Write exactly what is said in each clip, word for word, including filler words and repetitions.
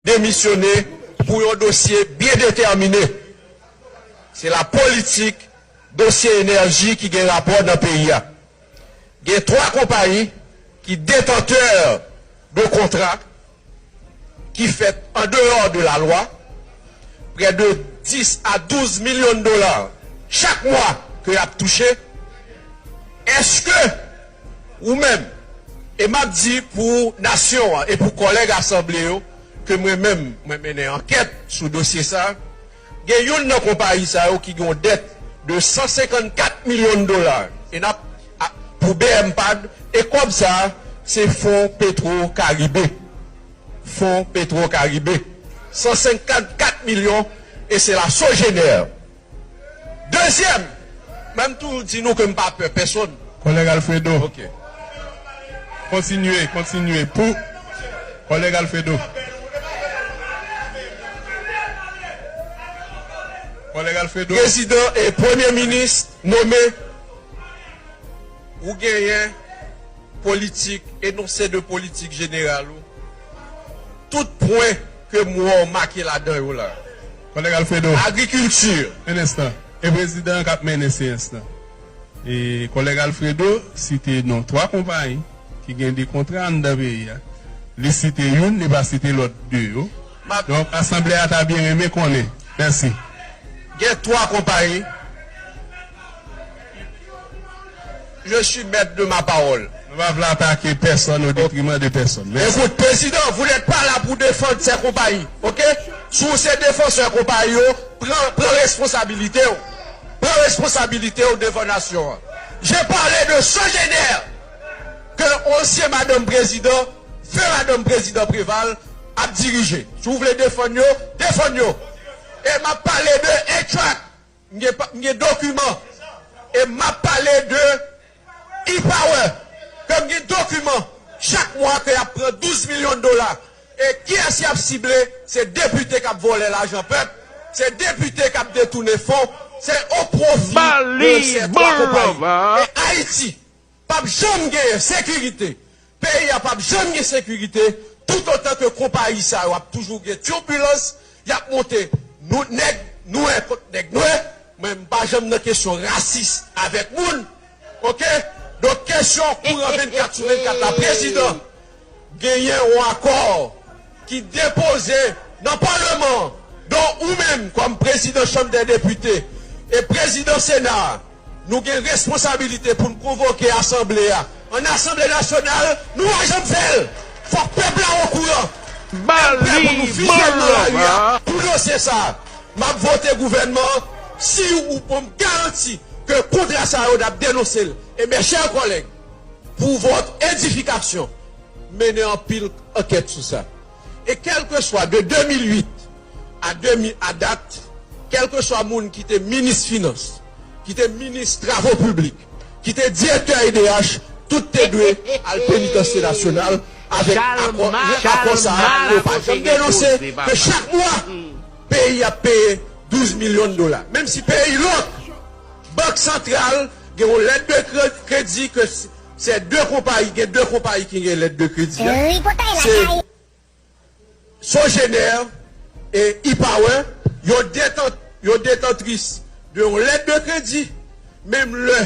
demisyone pou yon dosye byen detèmine. Se la politik dosye enèji ki gen rapò nan peyi a. Gen twa konpayi ki detantè de kontra ki fèt an deyò de la lwa, prè de dis a douz milyon dola chak mwa ke y ap touche. Èske ou menm, e m ap di pou nasyon an e pou kòlèg asanble yo ke mwen menm, mwen mennen ankèt sou dosye sa a, gen youn nan konpayi sa yo ki gen yon dèt de san senkannkat milyon dola e n ap, a, pou B M pad, e kòb sa a, se Fon Petro Karibe. Fon Petro Karibe. San senkannkat milyon, e se la Sogener. Dezyèm, mwen m toujou di nou ke m pa pè pèsonn. Kòlèg Alfredo. Ok. Kontinye, kontinye. Pou kòlèg Alfredo. Kòlèg Alfredo. Prezidan e premye minis nome, ou genyen politik, enonse de politik jeneral ou. Tout pwen ke m wè w make ladan yo la. Kòlèg Alfredo. Agrikilti. Un instant. E prezidan k ap mennen seyans lan. E kòlèg Alfredo site non twa konpayi ki gen de kontra anndan peyi a. Li site youn, li pa site lòt de yo. Donk, asanble a ta byen renmen konnen. Mèsi. Gen twa konpayi. Je suis maître de ma parole. Nou pa vle atake pèsonn o detriman de pèsonn. Mèsi. Écoute, président, vous n'êtes pas là pour défendre ces compagnies, ok? Si w se defansè konpayi yo, pran, pran responsabilite w. Pran responsabilite w devan nasyon an. J'ai parlé de Sogener, ke ansyen madanm prezidan, feu madanm prezidan Préval, ap dirije. Si w vle defann yo, defann yo. E m ap pale de A-Track. M gen pa, m gen dokiman. E m ap pale de E-Power. Ke m gen dokiman. Chak mwa ke y ap pran douz milyon dola. E kiyès y ap sible? Se depite k ap vòlè lajan pèp. Se depite k ap detounen fon. Se o pwofi de ces trois compagnies. E Ayiti p ap janm genyen sekirite. Peyi a p ap janm gen sekirite toutotan ke konpayi sa yo ap toujou gen tibulans, y ap monte nou nèg nwè kont nèg nwè. Mwen, m pa janm nan kesyon rasis avèk moun. Oke? Donk, kesyon kouran vennkat sou vennkat la, prezidan, genyen yon akò ki depoze nan Palman an, donk ou menm kòm prezidan Chanm dè Depite e prezidan Sena a, nou gen responsabilite pou n konvoke asanble a. An Asanble Nasyonal, nou pa janm fè l. Fòk pèp la okouran. Lè n prè pou nou fizye l nan lari a pou dosye sa a, m ap vote gouvènman an si ou ban m garanti ke kontra sa yo n ap denonse l. E mes chers collègues, pour votre édification, mennen anpil ankèt sou sa. E kèlkeswa de de mil uit a de mil, a dat, kèlkeswa moun ki te minis finans, ki te minis travo piblik, ki te direktè E D H, tout te dwe al penitansye nasyonal avèk akò, akò sa a, yo pa janm denonse ke chak mwa, peyi ap peye douz milyon dola. Menm si peyi lòk, Bank Santral gen yon lèt de kre-, kredi ke s-, se de konpayi, gen de konpayi ki gen lèt de kredi a. Se Sogener e E-Power, yo detan-, yo detantris de yon lèt de kredi, menm lè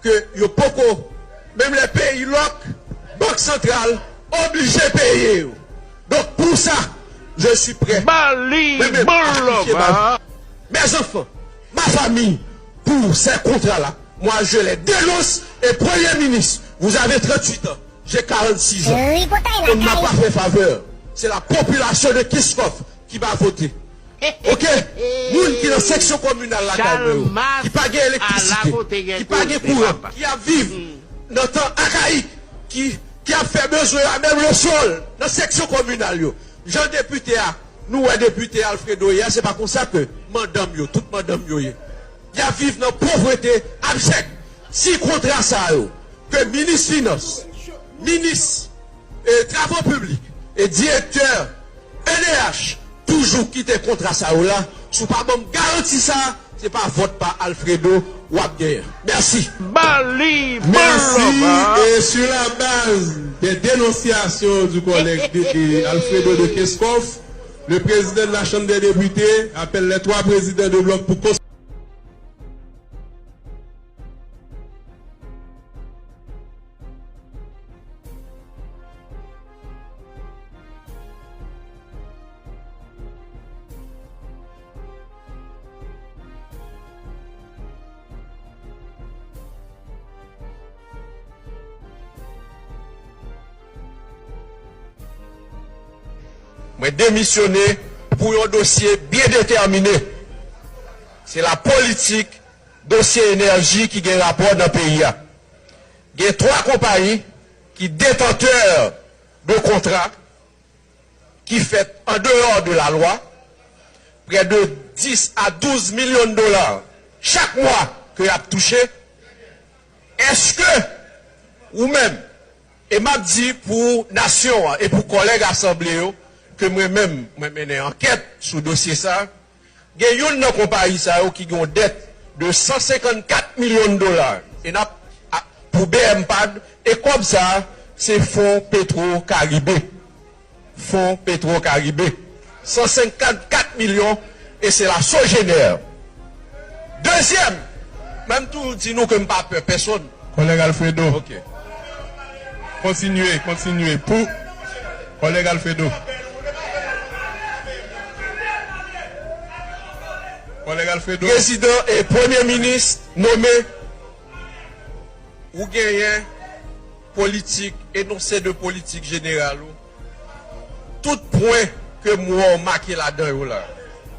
ke yo poko, menm lè peyi lòk, Bank Santral oblije peye yo. Donk, pour ça, je suis prêt. Mwen menm, a sakrifye ma vie, mes enfants, ma famille, pour ces contrats-là. Moi, je les dénonce. Et Premier ministre, vous avez trente-huit ans. J'ai quarante-six ans. On ne m'a pas fait faveur. C'est la population de Kenskòf qui m'a voté. Oke? Moun ki nan seksyon kominal lakay mwen yo, ki pa gen elektrisite, ki pa gen kouran, ki ap viv nan tan akayik, ki, ki ap fè bezwen yo a menm le sol, nan seksyon kominal yo. Jan depite a, nou wè depite Alfredo ye a, se pa konsa ke madanm yo, tout madanm yo ye. Y ap viv nan povrete abjèk. Si kontra sa yo, ke minis finans, minis, e, travo piblik e direktè E D H toujou kite kontra sa yo la, si w pa ban m garanti sa, se pa vòt pa Alfredo w ap genyen. Mèsi. Mèsi. Et sur la base des dénonciations du collègue de, de Alfredo de Kenskòf, Le président de la Chambre des députés appelle les trois présidents de bloc pour cons- Mwen demisyone pou yon dosye byen detèmine. Se la politik dosye enèji ki gen rapò nan peyi a. Gen twa konpayi ki detantè de kontra ki fèt an deyò de la lwa, prè de dis a douz milyon dola chak mwa ke y ap touche. Èske ou menm, e m ap di pou nasyon an e pou kòlèg asanble yo, ke mwen menm, mwen mennen ankèt sou dosye sa a, gen youn nan konpayi sa yo ki gen yon dèt de san senkannkat milyon dola, e n ap, a, pou B M pad, e kòb sa a, se fon Petro Karibe. Fon Petro Karibe. San senkannkat milyon, e se la Sogener. Dezyèm, mwen m toujou di nou ke m pa pè pèsonn. Kòlèg Alfredo. Ok. Kontinye, kontinye. Pou kòlèg Alfredo. Kòlèg Alfredo. Prezidan e premye minis nome, ou genyen politik, enonse de politik jeneral ou. Tout pwen ke m wè w make ladan yo la.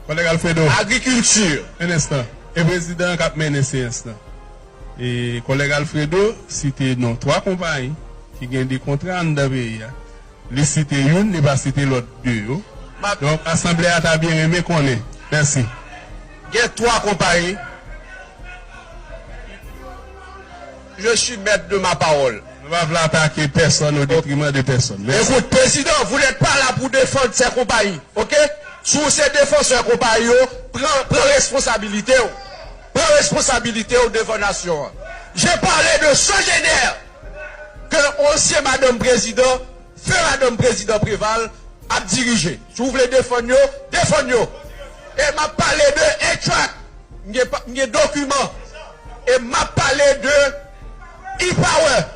Kòlèg Alfredo. Agrikilti. Un instant. E prezidan an k ap mennen seyans lan. E kòlèg Alfredo site non twa konpayi ki gen de kontra anndan peyi a. Li site youn, li pa site lòt de yo. Donk, asanble a ta byen renmen konnen. Mèsi. Gen twa konpayi. Je suis maître de ma parole. Nou pa vle atake pèsonn au détriment de pèsonn. Mèsi. Écoute, président, vous n'êtes pas là pour défendre ces compagnies, ok? Si w se defansè konpayi yo, pran, pran responsabilite w. Pran responsabilite w devan nasyon an. J'ai parlé de Sogener, ke ansyen madanm prezidan, fè madanm prezidan Preval ap dirije. Si w vle defann yo, defann yo. E m ap pale de A-Track. M gen pa, m gen dokiman. E m ap pale de E-Power.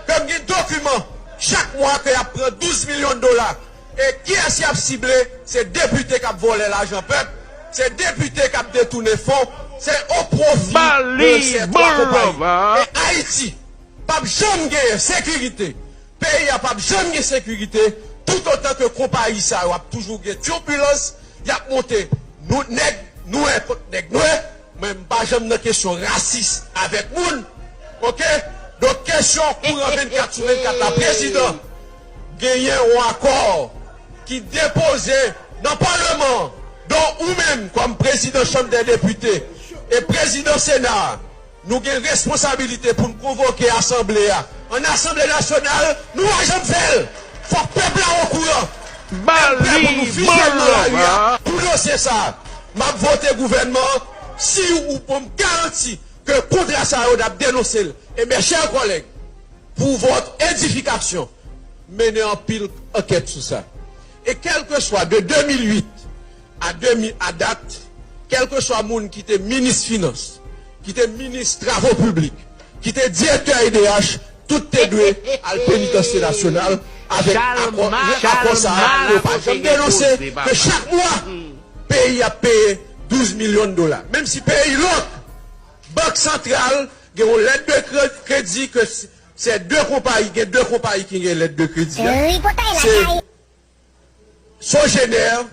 Ke m gen dokiman. Chak mwa ke y ap pran douz milyon dola. E kiyès y ap sible? Se depite k ap vòlè lajan pèp. Se depite k ap detounen fon. Se o pwofi de sèt twa konpayi. E Ayiti p ap janm genyen sekirite. Peyi a p ap janm gen sekirite toutotan ke konpayi sa yo ap toujou gen tibilans, y ap monte nou nèg nwè kont nèg nwè. Mwen, m pa janm nan kesyon rasis avèk moun. Oke? Donk, kesyon kouran vennkat sou vennkat la, prezidan, genyen yon akò ki depoze nan palman an. Donk, ou menm, kòm prezidan Chanm dè Depite e prezidan Sena a, nou gen responsabilite pou n konvoke asanble a. An Asanble Nasyonal, nou pa janm fè l. Fòk pèp la okouran. E m prè pou nou fizyèl nan lari a pou dosye sa a. M ap vote gouvènman an si ou ban m garanti ke kontra sa yo n ap denonse l. Et mes chers collègues, pour votre édification, mennen anpil ankèt sou sa. E kèlkeswa de de mil uit a de mil, a dat, kèlkeswa moun ki te minis finans, ki te minis travo piblik, ki te direktè E D H, tout te dwe al Penitansye Nasyonal avèk akò, akò sa a, yo pa janm denonse ke chak mwa, peyi ap peye douz milyon dola. Menm si peyi lòk, Bank Santral gen yon lèt de kre-, kredi ke s-, se de konpayi, gen de konpayi ki gen lèt de kredi a. Se Sogener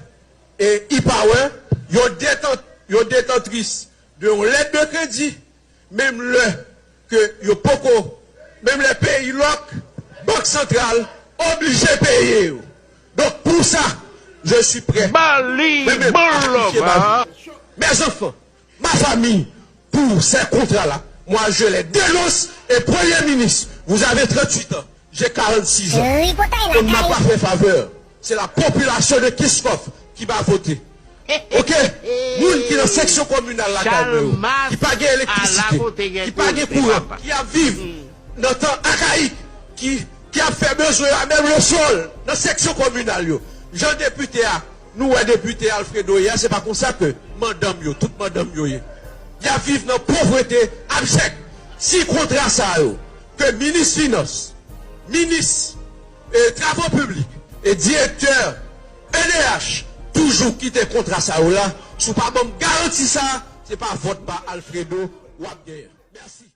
e E-Power, yo detan-, yo detantris de yon lèt de kredi, menm lè ke yo poko, menm lè peyi lòk, Bank Santral oblije peye yo. Donk, pou sa, je suis prêt. Mwen menm, m ap sakrifye ma vie. Mes enfants, ma famille, pour ces contrats-là, moi, je les dénonce. Et Premier ministre, vous avez trente-huit ans, j'ai quarante-six ans. On ne m'a pas fait faveur. C'est la population de Kenskòf qui m'a voté. Oke? Moun ki nan seksyon kominal lakay mwen yo, ki pa gen elektrisite, ki pa gen kouran, ki ap viv nan tan akayik, ki, ki ap fè bezwen yo a menm le sol, nan seksyon kominal yo. Jan depite a Nou wè depite Alfredo ye a, se pa konsa ke mandanm yo, tout mandanm yo ye. Y ap viv nan povrete abjèk. Si kontra sa yo, ke minis finans, minis e travo piblik e direktè E D H toujou kite kontra sa yo la, si w pa ban m garanti sa, se pa vòt ba Alfredo w ap genyen. Mèsi.